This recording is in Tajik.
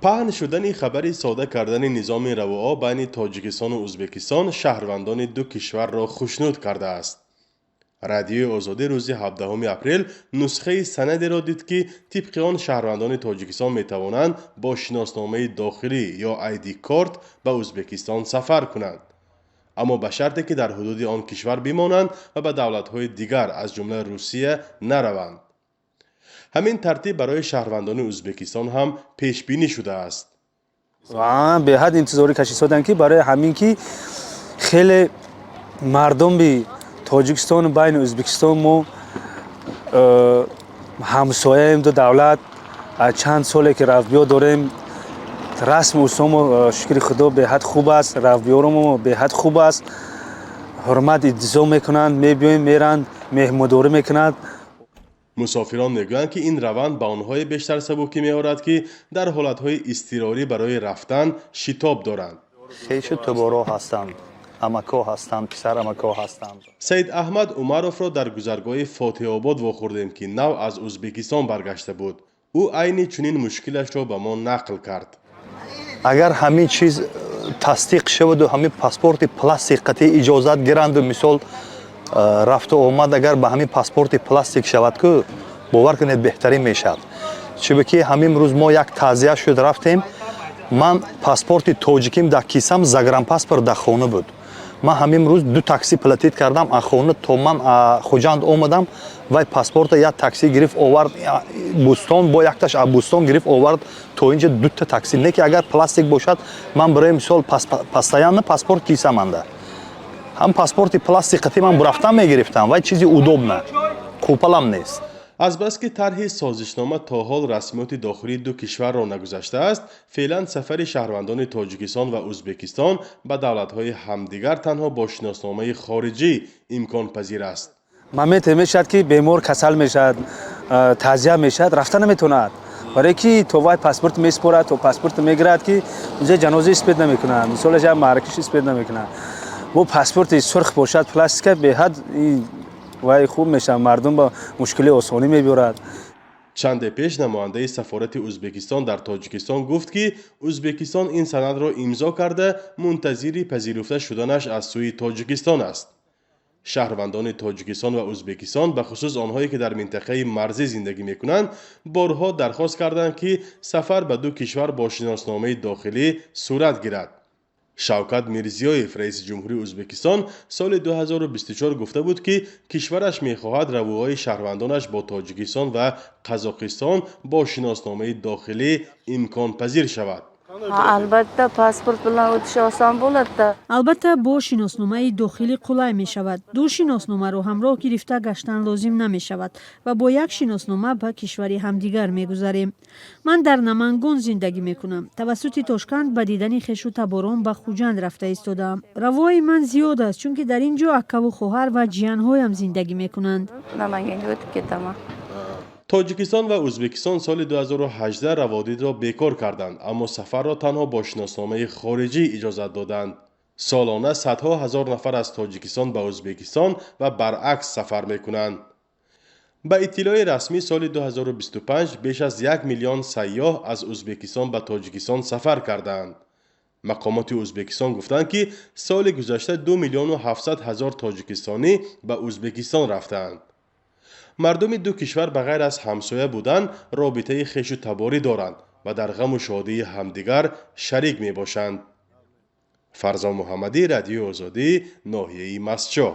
Паҳн шудани хабари сода кардани низоми равуо байни Тоҷикистону Ӯзбекистон шаҳрвандони ду кишварро хушнуд кардааст. Радиои Озодӣ рӯзи 17 апрел нусхаи санадеро дид, ки тибқи он шаҳрвандони Тоҷикистон метавонанд бо шиносномаи дохилӣ ё ID корт ба Ӯзбекистон сафар кунанд, аммо ба шарте ки дар ҳудуди он кишвар бимонанд ва ба давлатҳои дигар, аз ҷумла Русия, нараванд. Ҳамин тартиб барои шаҳрвандони Ӯзбекистон ҳам пешбинӣ шудааст. Беҳад интизорӣ кашисоданд, ки барои ҳамин ки хеле мардуми Тоҷикистону байни Ӯзбекистон мо ҳамсояем, ду давлат чанд соле ки рафтбиё дорем, расму усулмо, шукри Худо, беҳад хуб аст, рафтбиёромо беҳад хуб аст, ҳурмат интизом мекунанд, мебиёем, меранд, меҳмондорӣ мекунанд. Мусофирон мегӯянд, ки ин раванд ба онҳое бештар сабукӣ меорад, ки дар ҳолатҳои изтирорӣ барои рафтан шитоб доранд. Хешу таборо ҳастанд, амако ҳастанд, писарамако ҳастанд. Саид Аҳмад Умаровро дар гузаргоҳи Фотеҳобод вохӯрдем, ки нав аз Ӯзбекистон баргашта буд. Ӯ айни чунин мушкилашро ба мо нақл кард. Агар ҳамин чиз тасдиқ шаваду ҳамин паспорти пластик қатъи иҷозат гиранду, мисол, рафту омад агар ба ҳамин паспорти пластик шавад ку, бовар кунед, беҳтарин мешавад, чунки ки ҳамин рӯз мо як таъзия шуд, рафтем, ман паспорти тоҷиким дар кисам, загранпаспорт дар хона буд. Ман ҳамин рӯз ду такси платить кардам, аз хона то ман Хуҷанд омадам, вай паспорта як такси гирифт, овард Бӯстон, бо якташ аз Бӯстон гирифт, овард то инҷа, дута такси. Не ки агар пластик бошад, ман барои мисол постоянно паспорт кисаманда, ҳам паспорти пластик қатӣ ман рафтан мегирифтам, вай чизи удобно қӯпалам нест. Азбаски тарҳи созишнома то ҳол расмиёти дохилии ду кишварро нагузаштааст, феълан сафари шаҳрвандони Тоҷикистон ва Ӯзбекистон ба давлатҳои ҳамдигар танҳо бо шиносномаи хориҷӣ имконпазир аст. Моменте мешавад, ки бемор касал мешавад, таъзия мешавад, рафта наметавонад, барое ки то вай паспорт месупорад, то паспорт мегирад, ки инҷа ҷаноза успеть намекунад, мисолаш, як маъракаш успеть намекунад. Бо паспорти сурх бошад, пластика, беҳад вай хуб мешавад, мардум ба мушкили осонӣ мебиёрад. Чанде пеш намояндаи сафорати Ӯзбекистон дар Тоҷикистон гуфт, ки Ӯзбекистон ин санадро имзо карда, мунтазири пазируфта шуданаш аз сӯи Тоҷикистон аст. Шаҳрвандони Тоҷикистон ва Ӯзбекистон, бахусус онҳое ки дар минтақаи марзӣ зиндагӣ мекунанд, борҳо дархост карданд, ки сафар ба ду кишвар бо шиносномаи дохилӣ сурат гирад. Шавкат Мирзиёев, раиси ҷумҳурии Ӯзбекистон, соли 2024 гуфта буд, ки кишвараш мехоҳад равуҳои шаҳрвандонаш бо Тоҷикистон ва Қазоқистон бо шиносномаи дохилӣ имконпазир шавад. Albatta, pasport bilan o'tish oson bo'ladi. Албатта, бо шиносномаи дохилӣ қулай мешавад. Ду шиносномаро ҳамроҳ гирифта гаштан лозим намешавад ва бо як шиноснома ба кишвари ҳамдигар мегузарем. Ман дар Намангон зиндагӣ мекунам. Тавассути Тошканд ба дидани хешу таборон ба Хуҷанд рафта истодаам. Равои ман зиёд аст, чунки дар ин ҷо акаву хоҳар ва ҷиянҳоям зиндагӣ мекунанд. Namanganga o'tib ketaman. Тоҷикистон ва Ӯзбекистон соли 2018 раводидро бекор карданд, аммо сафарро танҳо бо шиносномаи хориҷӣ иҷозат доданд. Солона садҳо ҳазор нафар аз Тоҷикистон ба Ӯзбекистон ва баръакс сафар мекунанд. Ба иттилои расмӣ, соли 2025 беш аз 1 миллион сайёҳ аз Ӯзбекистон ба Тоҷикистон сафар кардаанд. Мақомоти Ӯзбекистон гуфтанд, ки соли гузашта 2 700 000 тоҷикистонӣ ба Ӯзбекистон рафтаанд. Мардуми ду кишвар ба ғайр аз ҳамсоя будан робитаи хешу таборӣ доранд ва дар ғаму шодии ҳамдигар шарик мебошанд. Фарзон Муҳаммадӣ, Радиои Озодӣ, ноҳияи Мастчоҳ.